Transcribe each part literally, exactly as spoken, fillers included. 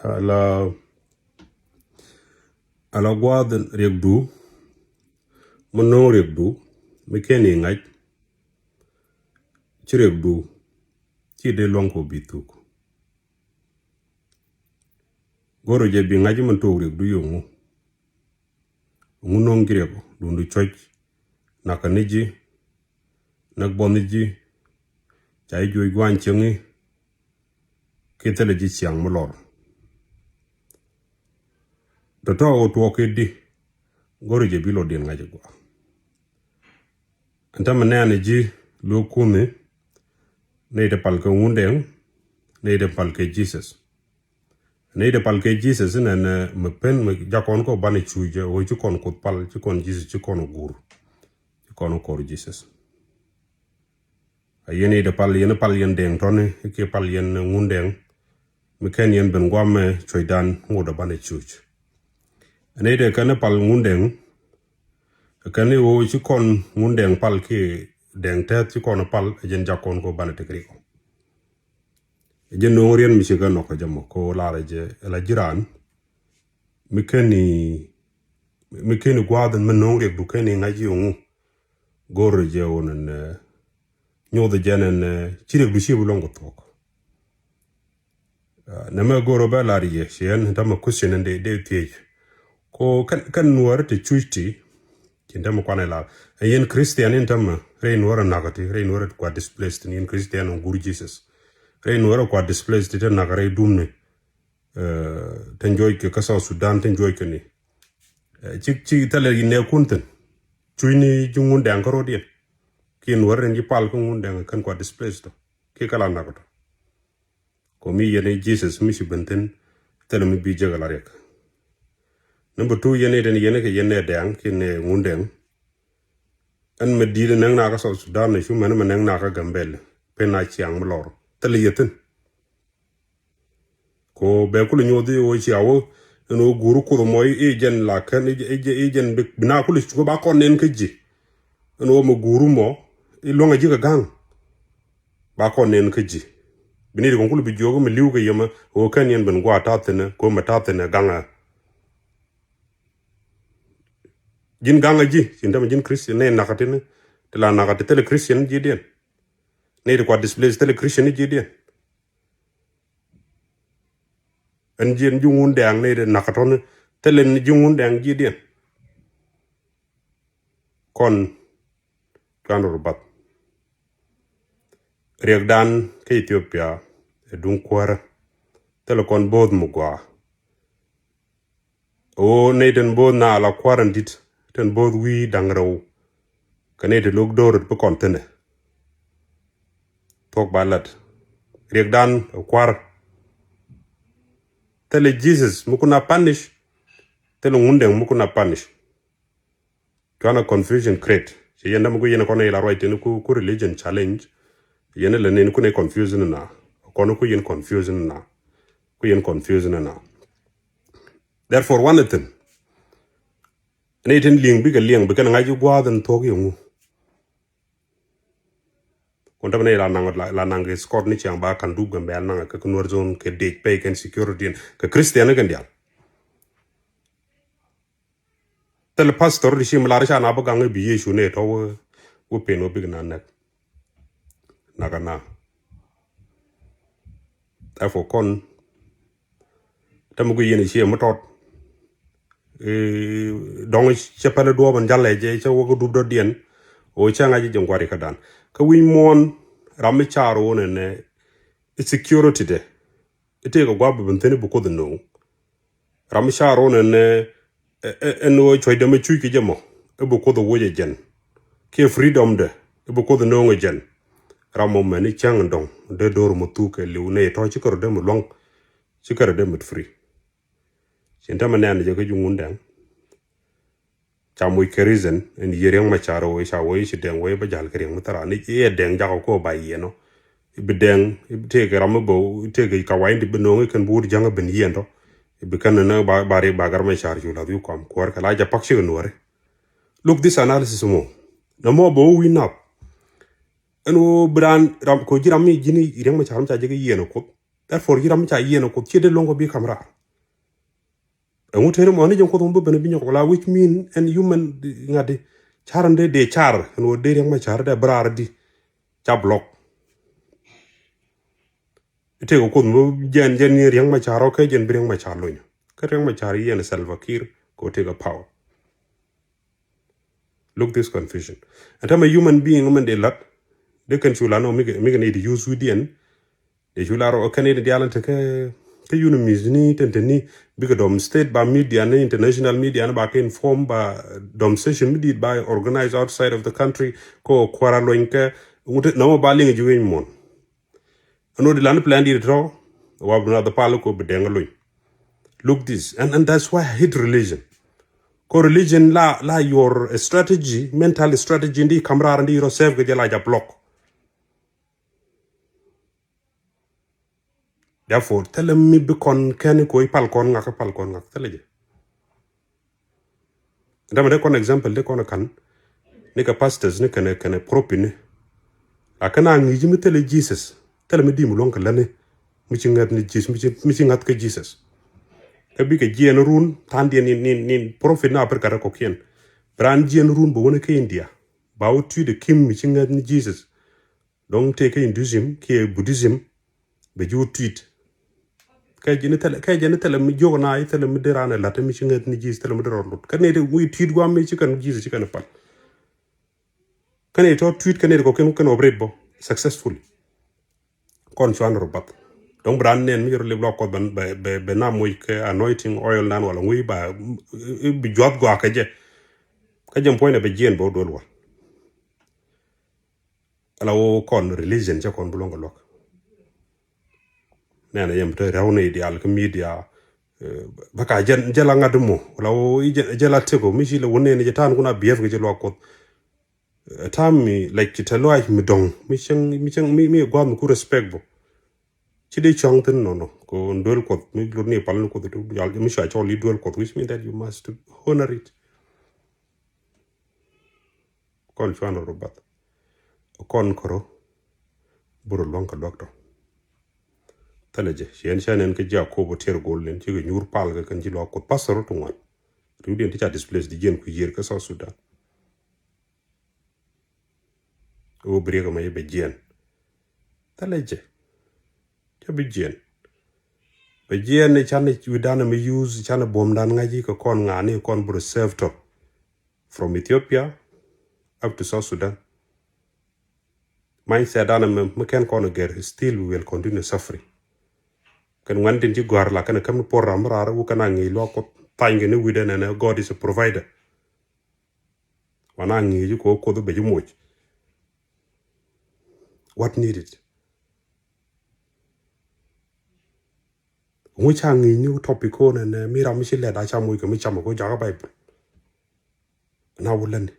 Ala, ala gua̱a̱th riɛkdu, mi no̱o̱ŋ riɛkdu, mi ken i̱ ŋa̱c, ci riɛkdu, ci dee luɔ̱ŋ kɔ bi thuk. Go̱rɛ jɛ bi ŋa̱c mi tok riɛkdu yɛ ŋu. Ŋu no̱o̱ŋ ji̱ riɛk duundu cuɔ̱c, nakä ni ji̱, näk buɔth ni ji̱, ca ji̱ juɔc gua̱a̱ny cieŋi, ki thilɛ ji̱ ciaŋ mi lɔr. Tɔ̱tɔ̱ ɣöö tuɔɔk kɛ di, go̱rɛ jɛ bi lɔdiɛn ŋa̱c ɛ gɔaa. Ɛn tämɛ nɛɛni ji̱ luek kuuni, nɛy ti pal kɛ Ŋundɛŋ, nɛy ti pal kɛ Jesus. Nɛy ti pal kɛ Jesus inɛn, eh, mɛ pen mɛ jakɔn kɔ banɛ cuuc, eh, ɣöö ci kɔn Kuoth pal, ci kɔn Jesus, ci kɔn guur, ci kɔn kɔr Jesus. A yɛn nɛy ti pal, yɛn pal yɛn dɛŋ tɔni, kiɛ pal yɛn Ŋundɛŋ, mi kɛn yɛn ben guamɛ cuɔ̱cdan ŋot a banɛ cuuc. Nɛy ti kɛn pal Ŋundɛŋ, kɛn i̱ ɣöö ci kɔn Ŋundɛŋ pal kiɛ dɛŋ tɛth ci kɔn pal, ɛ jɛn jakɔn kɔ banɛ tek rikɔ. Jɛ no̱o̱ŋ riɛn mi ci kɛ nɔk kɛ jɛ mɔ kɛ ɣöö lar jɛ, ɛ la ji̱ raan mi keni, mi keni gua̱a̱th mi no̱o̱ŋ riɛkdu keni ŋa̱c yɛ ŋu. Go̱r jɛ ɣöö nɛn, eh, nyoth jɛ nɛn, eh, ci riɛkdu ci bi luɔ̱ŋ kɛ thuɔ̱k. Ah, nɛmɛ go̱r ɣöö bɛ lar yɛ ci ɛn tämɛ question ɛn dee, dee thiec. Ko kɛn, kɛn nuɔ̱ɔ̱ri ti cuc ti, ci tämɛ kuanɛ lar. Ɛ yɛn Christian in tämɛ, rɛy nuɔ̱ɔ̱ri nakä ti, rɛy nuɔ̱ɔ̱ri kua displaced ti, yɛn Christian in gur Jesus. Rɛy nuɔ̱ɔ̱ri kua displaced ti, te nakä rɛy dumni. Eh, tin juɔc kɛ kä South Sudan, tin juɔc kɛ ni. Eh, ci, ci thilɛ yi nɛɛkun thi̱n. Cuc ni ji̱ Ŋundɛŋ kä rɔ̱diɛn. Kiɛ nuɔ̱ɔ̱ri in ji̱ pal kä Ŋundɛŋ kɛn kua displaced tɔ. Kiɛ kä la nak tɔ. Kɔ mi yɛn i̱ Jesus mi ci ben thi̱n, thilɛ mi bi jek ala riɛk. Number two, yɛn i̱ den yɛn i̱ kɛ yɛn nɛ dɛŋ, kiɛ nɛ Ŋundɛŋ. Ɛn mɛ di̱i̱t ɛ nɛŋ nak kä South Sudan, ni cu mɛn mɛ nɛŋ nak kä Gambɛl. Pen a ciaŋ mi lɔr. Thilɛ yɛ thi̱n. Ko bɛ kulɛ nyoth i̱ ɣöö cia wä ɛn ɣöö guur Kuoth ɛmɔ i̱ jɛn la kɛn i̱ jɛn bi na kulɛ cukä ba kɔn nɛn kä ji̱. Ɛn ɣöö mɛ guur mɔ i̱ luäŋɛ ji̱ kɛ ga̱ŋ. Ba kɔn nɛn kä ji̱. Bi ni ri kɔn kulɛ bi jiök mi li̱w kɛ yɛmɛ ɣöö kɛn yɛn ben gua̱a̱ ta̱thi̱nɛ ko mɛ ta̱thi̱nɛ ga̱ŋɛ. Ji̱n ga̱ŋɛ ji̱ cin tämɛ ji̱n Christian nɛ nakä ti ni. Ti la nakä ti thilɛ Christian ji̱diɛn. Nɛ ti kua displace thilɛ Christian ji̱diɛn. Ɛn ji̱n ji̱ Ŋundɛŋ ni ri nakä tɔni thilɛ ni ji̱ Ŋundɛŋ ji̱diɛn. Kɔn cuan rɔ bath. Riɛkdan kä Ethiopia ɛ duŋ kuäärä. Thilɛ kɔn bo̱o̱th mi gɔaa. Ɣöö nɛy tin bo̱o̱th na la kua̱r in di̱t tin bo̱o̱th wi̱i̱ da̱ŋ rɛw. Kɛ nɛy ti lo̱k do̱r bi kɔn thi̱nɛ. Thuɔ̱k ba lat. Riɛkdan ɛ kua̱r. Thilɛ Jesus mi kun a punish. Thilɛ Ŋundɛŋ mi kun a punish. Cuanɛ confusion create. Ci yɛn dämɛ ku yɛn kɔn ila ruac tin ku, ku religion challenge. Yɛn ilɛ nin ku ne confusion na. Kɔn ku yɛn confusion na. Ku yɛn confusion na. Therefore, one thing. Ni tin liŋ bikɛ liŋ bikɛ ni ŋa̱c i̱ gua̱a̱th in thuɔ̱k yɛ ŋu. Kun tämɛ ni la naŋ, la, la naŋ kɛ escort ni ciaŋ ba kan dup Gambɛl naŋ kɛ, kɛ Nuer zone kɛ dec pɛy kɛn security in kɛ Christian ni kɛn dial. Thil pastor di ci mi lar ca na bi gaŋ i̱ bi Yecu ni tɔ wä, wä pen wä bik na nɛk. Nakä na. Therefore kɔn tämɛ gui yɛn i̱ ciɛ mi tɔt. Dɔŋ cɛ pɛl i̱ duɔɔp in jalɛ jɛ cɛ wä kä dup dɔ̱diɛn. Ɣöö cɛ ŋa̱c i̱ jɛ ŋuari kä dan kä wi̱ny muɔ̱ɔ̱n ram mi caar ɣöö nɛnɛ i̱ security dɛ i̱ tëëk ɛ gua̱a̱p bi bin thi̱n i̱ bi Kuoth ino̱o̱ŋ. Ram mi caar ɣöö nɛnɛ ɛn ɣöö cuɔ̱cdɛ mi cuc kɛ jɛ mɔ i̱ bi Kuoth ɛ woc ɛ jɛn. Kiɛ freedom dɛ i̱ bi Kuoth ɛ no̱o̱ŋ ɛ jɛn. Ram mɔ mɛn i̱ cäŋ dɔ̱ŋ dee do̱r mɔ thuk kɛ li̱w nɛy tɔ̱ ci kärɔ dee mi luäŋ. Ci kärɔ dee mi free. Cin tämɛ nɛn jɛ kä ji̱ Ŋundɛŋ. Ca moc kɛ reason in yiëë Riɛk Macar wee ca wee ci dɛŋ wee bä jal kɛ Riɛk mi thara ni iɛ dɛŋ jakɔ ko ba yiëë nɔ. Ibi dɛŋ ibi tëëkɛ ram mi bä tëëkɛ ka wa̱i̱ in di bi no̱o̱ŋ ikɛn bi wut ja̱ŋ ibin yiëë tɔ. Ibi kɛn ni ba ba Riɛk ba Gar Macar cu lath wi̱i̱ kɔam kuäär kɛ la jɛ pak cikɛ nuɔ̱ɔ̱ri. Look this analysis mɔ nɛ mɔ bä wä wi̱i̱ nath. Ɛn wä bi raan ram ko ji̱ ram mi ji̱n Riɛk Macar mi ca jɛ kɛ yiëë nɔ Kuoth. Therefore ji̱ ram mi ca yiëë nɔ Kuoth ciɛ dee luɔ̱ŋ kɔ bi kam raar. Ɛŋu tëë mɔ ni jɛ Kuoth mɔ bi ben bi nyɔk la, which mean ɛn human ŋa̱t di. Car ɛn dee dee car ɛn wä dee Riek Machar dee bi raar di. Ca block. Tëëkɛ Kuoth mɔ jɛn jɛn ni Riek Machar ɔ kɛ jɛn bi Riek Machar lony. Kä Riek Machar yɛn Salva Kiir kɛ wä tëëkɛ power. Look this confusion. Ɛn tämɛ human being mɛn dee lat. Dee kɛn cu la nɔ mi kɛ, mi kɛ ni di use widiɛn. Dee cu la rɔ kɛn ni dial ɛn te kä, kä UNMISS ni tɛn tɛn ni bikɛ dɔm state ba media ni international media ni ba kɛ inform ba dɔm session mi dit ba organize outside of the country kɔ kuara lony kɛ ŋut nɔmɔ ba liŋ ji̱ weny muɔn. Ɛn wä di lan plan dit tɔ wa bi na the pal ko bi dɛŋ lony. Look this and, and that's why I hate religion. Kɔ religion la, la your strategy, mental strategy ndi kamrar ndi rɔ save kɛ jɛ la ja block. Therefore thilɛ mi bi kɔn kɛn ko ipal kɔn ŋak, ipal kɔn ŋak thilɛ jɛ. Dama de kɔn example de kɔn kan ni kɛ pastors ni kɛnɛ kɛnɛ prophet ni. Lakin a ŋi̱i̱c mi thilɛ Jesus, thilɛ mi dim luɔ̱ŋ kɛ läni mi ci ŋäth ni Jesus, mi ci, mi ci ŋäth kɛ Jesus. Kä bikɛ jiɛn run thandiɛn ni, ni, ni prophet na Africa rɛ kɔkiɛn. Bi raan jiɛn run bɛ wä ni kä India ba wä tui̱dɛ kim mi ci ŋäth ni Jesus. Dɔ̱ŋ tëë kä Hinduism kiɛ Buddhism bɛ ji̱ wä tui̱t. Kɛ jɛ ni thilɛ, kɛ jɛ ni thilɛ mi jiök na i̱ thilɛ mi dee raan ɛ la̱t mi ci ŋäth ni Jesus, thilɛ mi dee rɔ lut. Kä nɛy ti wi̱i̱ tui̱t guam mi ci kɛn Jesus ci kɛn pal. Kä nɛy tɔ tui̱t kä nɛy ti kɔkiɛn kɛn operate bä successfully. Kɔn cuan rɔ bath. Dɔ̱ŋ bi raan nɛn mi cɛ rɔ lip luak Kuɔth bɛ, bɛ, bɛ, bɛ na moc kɛ anointing oil nan wala ŋui̱ ba, bi juath gɔaa kɛ jɛ. Kä jɛ puɔ̱nydɛ bɛ jiɛn bɛ wä duel wal. Ala wä kɔn religion cɛ kɔn bi luɔ̱ŋ kɛ luäk. Nɛn a yɛm te rɛw ni dial kä media. Bä ka jɛ, jɛ la ŋa̱t mɔ. Ala wä jɛ, jɛ la teko mi ci la wä nɛn jɛ tan kun a behave kɛ jɛ luak Kuɔth. Tam mi like ci te luac mi dɔŋ mi cieŋ, mi cieŋ, mi, mi gua̱th mi ku respect bä. Ci dee cuaŋ thin nɔnɔ ko duel Kuɔth mi lut ni pal ni Kuɔth tu jal mi cua cɔl i duel Kuɔth, which mean that you must honor it. Kɔn cuan rɔ bath. Kɔn koro buro luɔŋ kɛ luɔk tɔ. Thilɛ jɛ ciɛn cɛ nɛn kä Jakobo tiɛr gol nɛn ci kɛ nyuur pal kɛ kɛn ci luɔk Kuɔth pastor rɔ ti ŋuan. Riwdiɛn ti ca displace di jiɛn ku yiër kä South Sudan. Wä bi riek ma yɛ bɛ jiɛn. Thilɛ jɛ. Cɛ bi jiɛn. Bɛ jiɛn ni can ni wi̱dan mi use can ni buɔmdan ŋa̱c kɛ kɔn ŋa̱ni kɔn bi reserve tɔ. From Ethiopia up to South Sudan. Mindset dan mi, mi kɛn kɔn gɛr, still we will continue suffering. Kɛn ŋuan tin ci gɔ̱a̱r la kɛn käm ni por ram rar wä kɛn a ŋi̱i̱c luak Kuɔth thany kɛ ni wi̱dan ɛn God is a provider. Wan a ŋi̱i̱c kɛ Kuoth bɛ ji̱ moc. What needed? Ŋu ca ŋi̱i̱c ni topic ko nɛ, nɛ mi ram mi ci lɛt a ca moc kɛ mi cam ko jakä Bible. Na wä läni.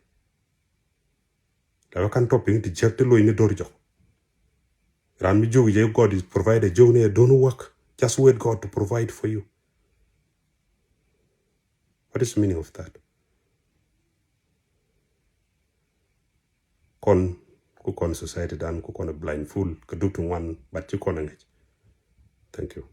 La wä kan topic ti jek ti loc ni dor jɔk. Ran mi jiök jɛ God is provider, jiök ni don't work. Just wait God to provide for you. What is the meaning of that? Kɔn, ku kɔn society dan, ku kɔn blindfold, kɛ duk ti ŋuan, but ci kɔn ŋɛc. Thank you.